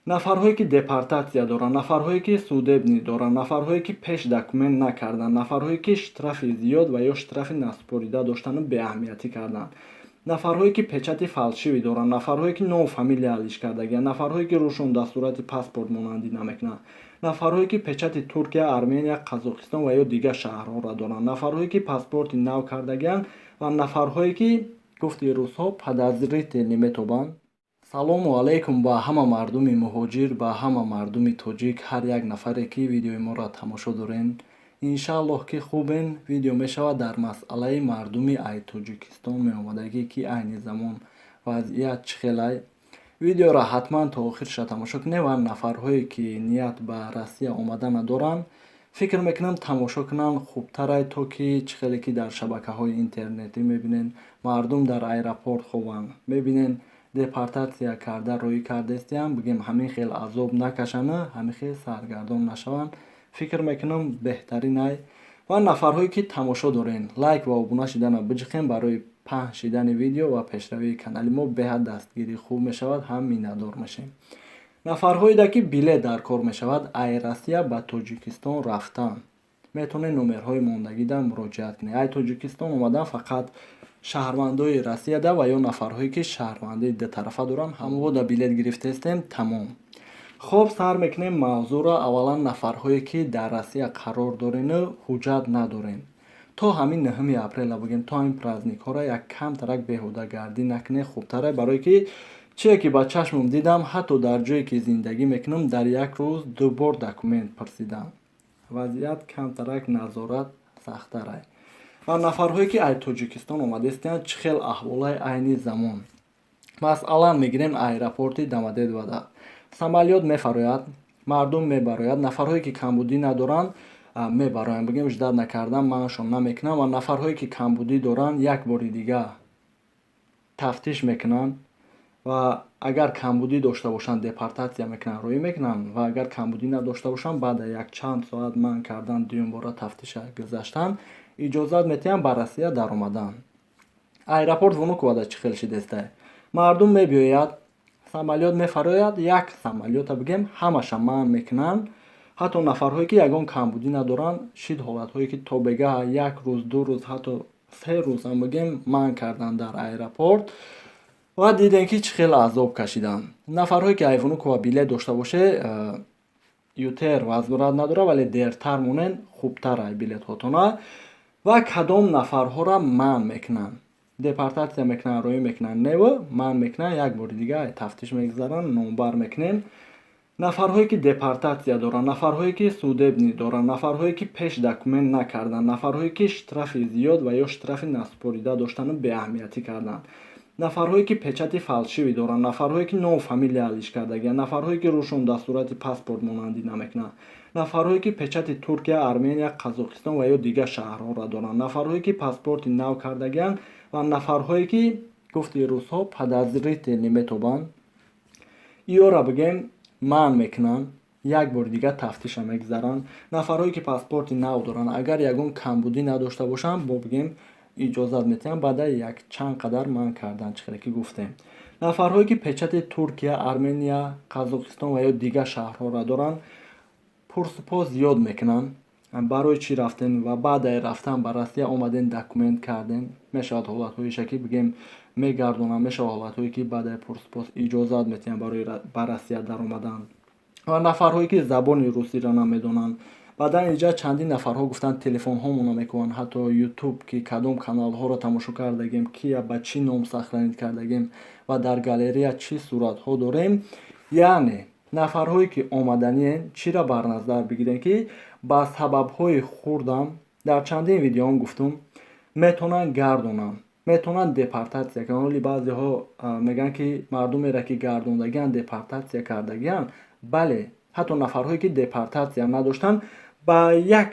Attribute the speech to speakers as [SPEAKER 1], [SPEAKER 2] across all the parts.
[SPEAKER 1] Нафарҳое, ки депортатсия доранд, нафарҳое, ки судебный доранд, нафарҳое, ки пеш документ накарданд, нафарҳое, ки штрафи зиёд ва ё штрафи насупорида доштану беаҳамиятӣ карданд, нафарҳое, ки печати фальшивый доранд, нафарҳое, ки ному фамилия алиш кардагианд, нафарҳое, ки рӯшон дар сурати паспорт монандӣ намекунанд, нафарҳое, ки печати Туркия, Армения, Қазоқистон ва ё дигар шаҳрҳоро доранд, нафарҳое, ки паспорти нав кардагианд ва нафарҳое, ки, гуфти русҳо, подозрительный метобанд. Салому алайкум ба ҳама мардуми муҳоҷир, ба ҳама мардуми тоҷик, ҳар як нафаре, ки видеои моро тамошо дорен. Иншааллоҳ, ки хубен. Видео мешавад дар масъалаи мардуми ай Тоҷикистон меомадагӣ, ки айни замон вазъият чӣ хелай. Видеоро ҳатман то охирша тамошо кунед ва нафарҳое, ки ният ба Россия омадана доранд, фикр мекунам, тамошо кунанд хубтарай, то ки чӣ хеле ки дар шабакаҳои интернетӣ мебинен, мардум дар аэропорт хобанд, мебинен, депортатсия карда роҳӣ кардестиям, бигем, ҳамин хел азоб накашанд, ҳамин хел саргардон нашаванд. Фикр мекунам, беҳтаринай. Ва нафарҳое, ки тамошо дорен, лайк ва обуна шидана биҷиқем. Барои паҳн шидани видео ва пешравии канали мо беҳад дастгирӣ хуб мешавад, ҳам миннатдор мешем. Нафарҳоеда, ки билет дар кор мешавад ай Россия ба Тоҷикистон рафтан, метавонед номерҳои мондагида муроҷиат кунед. Ай Тоҷикистон омадан фақат шаҳрвандои Россияда ва ё нафарҳое, ки шаҳрвандии дутарафа доранд, ҳамонҳо да билет гирифтаистем, тамом. Хоб, сар мекунем мавзӯъро. Аввалан, нафарҳое, ки дар Россия қарор дорену ҳуҷҷат надорен, то ҳамин 9-ми апрела, бигем, то ҳамин праздникҳоро як камтарак беҳудагардӣ накунед, хубтаре. Барое ки чие ки ба чашмам дидам, ҳатто дар ҷое, ки зиндагӣ мекунам, дар як рӯз ду бор документ пурсидам. Вазъият камтарак назорат сахттарай. Ва нафарҳое, ки ай Тоҷикистон омадаистиянд, чӣ хел аҳволаи айни замон? Масалан, мегирем аэропорти Домодедовода. Самолёт мефарояд, мардум мебарояд, нафарҳое, ки камбудӣ надоранд, мебароянд, бигем, ждать накардан манъшон намекунанд. Ва нафарҳое, ки камбудӣ доранд, як бори дига тафтиш мекунанд ва агар камбудӣ дошта бошанд, депортатсия мекунанд, роҳӣ мекунанд. Ва агар камбудӣ надошта бошанд, баъд як чанд соат манъ кардан, дуюмбора тафтиша гузаштан, иҷозат метиҳанд ба Россия даромадан. Аэропорт Внуковада чӣ хел шидестай? Мардум мебиёяд, самолёт мефарояд, як самолёта, бигем, ҳамаша манъ мекунанд, ҳатто нафарҳое, ки ягон камбудӣ надоранд. Шид ҳолатҳое, ки то бегаҳ як рӯз, 2 рӯз, ҳатто 3 рӯзам, бигем, манъ карданд дар аэропорт ва дидем, ки чӣ хел азоб кашиданд. Нафарҳое, ки ай Внуково билет дошта боше, ЮТР возврат надорад, вале дертар монен, хубтар ай билетҳотона. Ва кадом нафарҳоро манъ мекунанд? Депортатсия мекунанд, роҳӣ мекунанд неву манъ мекунанд, як бори дига тафтиш мегузаранд, номбар мекунем. Нафарҳое, ки депортатсия доранд, нафарҳое, ки судебный доранд, нафарҳое, ки пеш документ накарданд, нафарҳое, ки штрафи зиёд ва ё штрафи насупорида доштану беаҳамиятӣ карданд, нафарҳое, ки печати фальшивый доранд, нафарҳое, ки ному фамилия алиш кардагианд, нафарҳое, ки рӯшон дар сурати паспорт монандӣ намекунанд, нафарҳое, ки печати Туркия, Армения, Қазоқистон ва ё дигар шаҳрҳоро доранд, нафарҳое, ки паспорти нав кардагианд ва нафарҳое, ки, гуфти русҳо, подозрительный метобанд, иёра, бигем, манъ мекунанд, як бори дигар тафтиша мегузаранд. Нафарҳое, ки паспорти нав доранд, агар ягон камбудӣ надошта бошанд, бо, бигем, иҷозат метиҳанд баъда як чанд қадар манъ кардан, чӣ хеле ки гуфтем. Нафарҳое, ки печати Туркия, Армения, Қазоқистон ва ё дигар шаҳрҳоро доранд, пурсупос зиёд мекунанд: барои чӣ рафтен ва баъдаи рафтан ба Россия омаден, документ карден. Мешавад ҳолатҳоеша, ки, бигем, мегардонанд, мешавад ҳолатҳое, ки баъдаи пурсупос иҷозат метиҳанд барои ба Россия даромадан. Ва нафарҳое, ки забони русиро намедонанд, баъдан инҷа чандин нафарҳо гуфтанд, телефонҳомонро мекунанд, ҳатто Ютуб, ки кадом каналҳоро тамошо кардагем, кия ба чӣ ном сохранить кардагем ва дар галерея чӣ суратҳо дорем. Яъне нафарҳое, ки омаданиен, чиро бар назар бигирем, ки ба сабабҳои хурдам дар чандин видеоам гуфтум, метавонанд гардонанд, метавонанд депортатсия кунанд. Ҳоли баъзеҳо мегӯянд, ки мардумеро, ки гардондагианд, депортатсия кардагианд. Бале, ҳатто нафарҳое, ки депортатсия надоштанд, ба як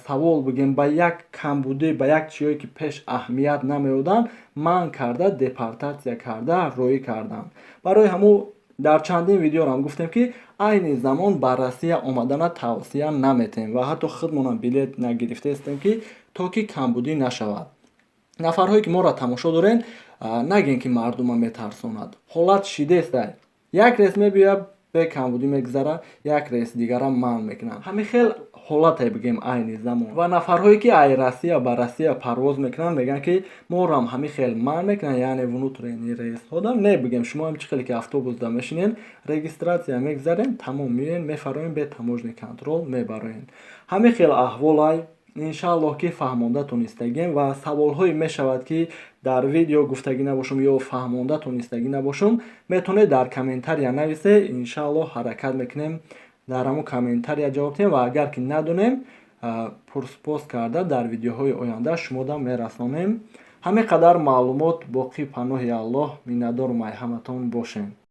[SPEAKER 1] савол, бигем, ба як камбудӣ, ба як чиҳое, ки пеш аҳамият намеоданд, манъ карда, депортатсия карда роҳӣ карданд. Барои ҳамун дар чандин видеорам гуфтем, ки айни замон ба Россия омадана тавсия наметем ва ҳатто худмонам билет нагирифтаистем, ки то ки камбудӣ нашавад. Нафарҳое, ки моро тамошо дорен, нагӯен, ки мардума метарсонад. Ҳолат шидестай, як рейс мебиёяд. Бе камбудӣ мегузара, як рейс дигара манъ мекунанд. Ҳамин хел ҳолате бигем айни замон. Ва нафарҳое, ки ай Россия ба Россия парвоз мекунанд, мегӯянд, ки морам ҳамин хел манъ мекунанд, яъне внутренний рейсҳода не. Бигем, шумо ҳам чӣ хеле ки автобусда мешинен, регистрация мегузарен, тамом, меоен, мефароен, бе таможенный контроль мебароен. Ҳамин хел аҳволай. Иншааллоҳ, ки фаҳмонда тонистагем ва саволҳое мешавад, ки дар видео гуфтагӣ набошум ё фаҳмонда тонистагӣ набошум, метавонед дар комментария нависе. Иншааллоҳ, ҳаракат мекунем, дар ҳамон комментария ҷавоб диҳем ва агар ки надонем, пурспос карда, дар видеоҳои оянда шумода мерасонем. Ҳамин қадар маълумот. Боқӣ паноҳи Аллоҳ. Миннатдорум ай ҳаматон бошем.